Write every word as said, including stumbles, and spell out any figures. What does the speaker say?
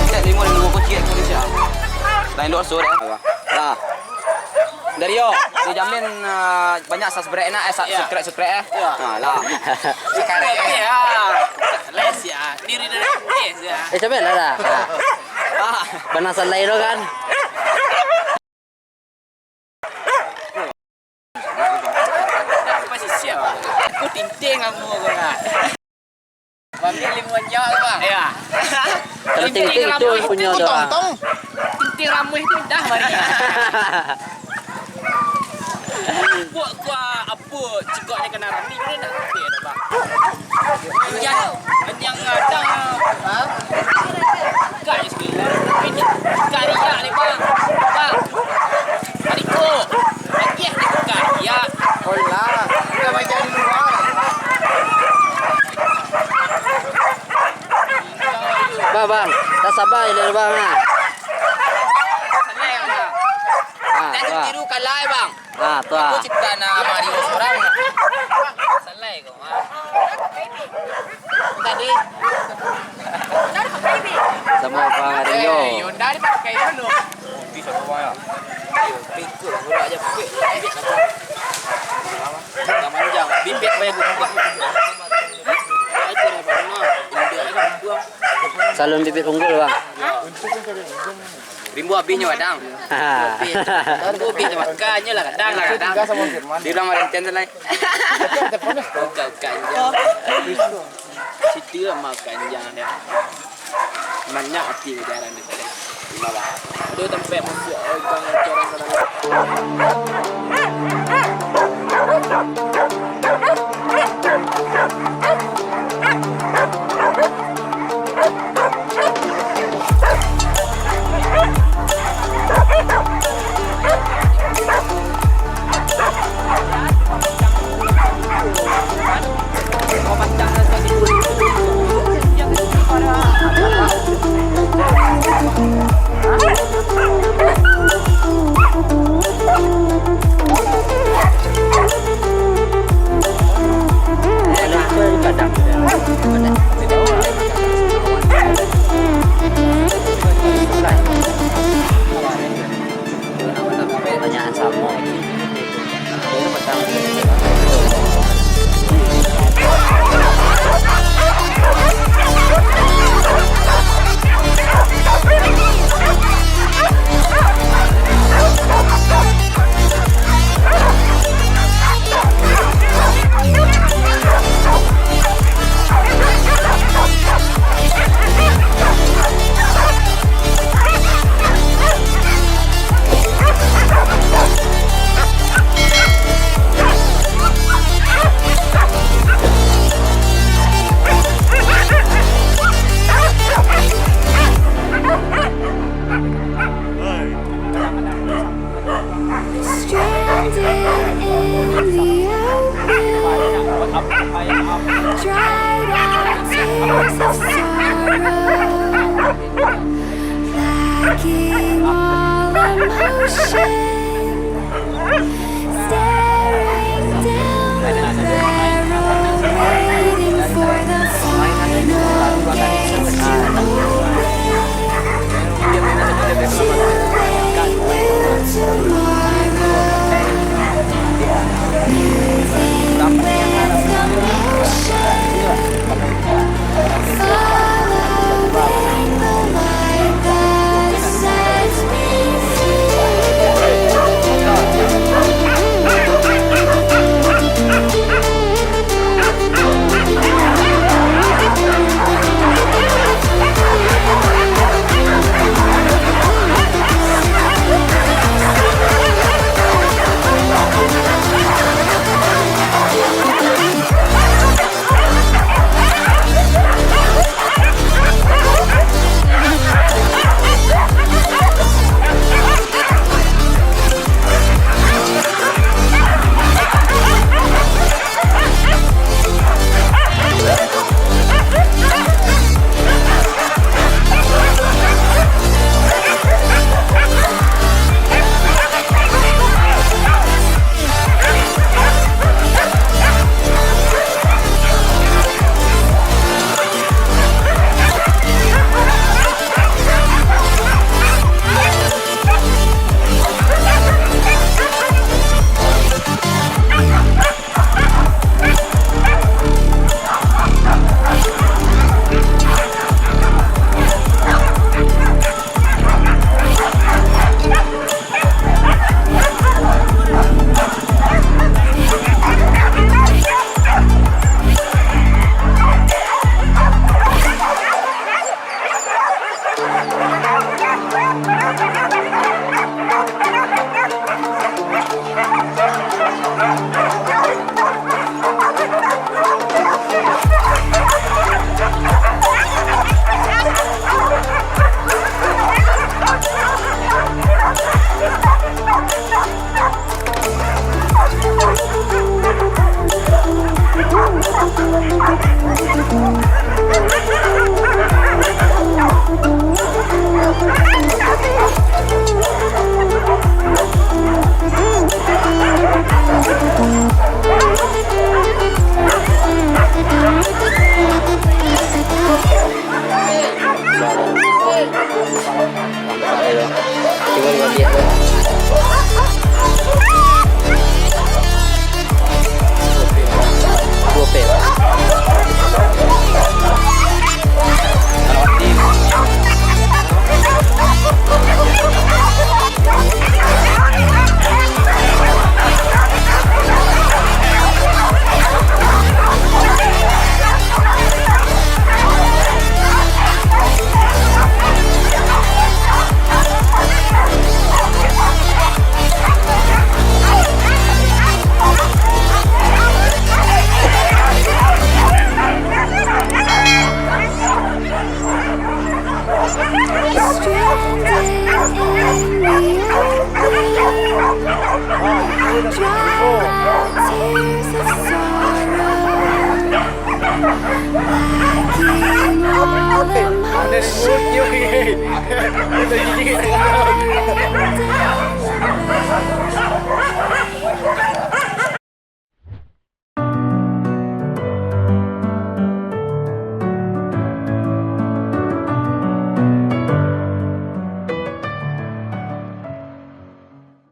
Cek limo ribu kocik Indonesia. Lain doh, sore. Lah. Dari yo, dijamin, eh, banyak subscribe nak, eh, sa-, subscribe, subscribe, eh. Nah, lah. Sekarang ya. Les ya, diri dari les ya. Eh, coba lah dah. Ah. Bana salai tu kan. Apa sih siap? Aku tinting kamu, aku lah. Ambil lima jam tu, Bang. Iya. Kalau tinting itu punyo tu, Bang. Tinting ramuih tu dah mari. Buat kuah apa cigak ni kena rami ni nak kata dah, Bang. Anjang, anjang ada. Ha? Bukan je sekali. Ini kariak ni, Bang. Bang. Adiko. Agiah ni kariak. Olah, dah macam di luar. Bang, bang, tak sabar je lah, bang, ah. Senang, bang. Ah, tak tu, ah. Tiru kalah, bang. Ah, tu, ah. Aku cipta nak Mario seorang. Selai kau, ah. Tadi. Sama bang Rio. Eh, Honda dipakai dulu. Kopi sama bang, ya? Kopi tu, murah aja kopi. Ambil sabar. Dah manjang. Bibit payah gubah. Salon bibit unggul, bang. Rimbo habisnyo kadang. Rimbo habisnyo makan nyo lah kadang, lah kadang. Dia bilang Marinten tu lah. Bukan, bukan je. Situ lah makan je dia. Banyak hati kejaran dia tadi. Di bawah. Aduh, tempat masuk orang jalan. Stranded in the open, dried out tears of sorrow, lacking all emotion, staring down the barrel, waiting for the final gate to open. Ada ribut, yo. Ada gigi.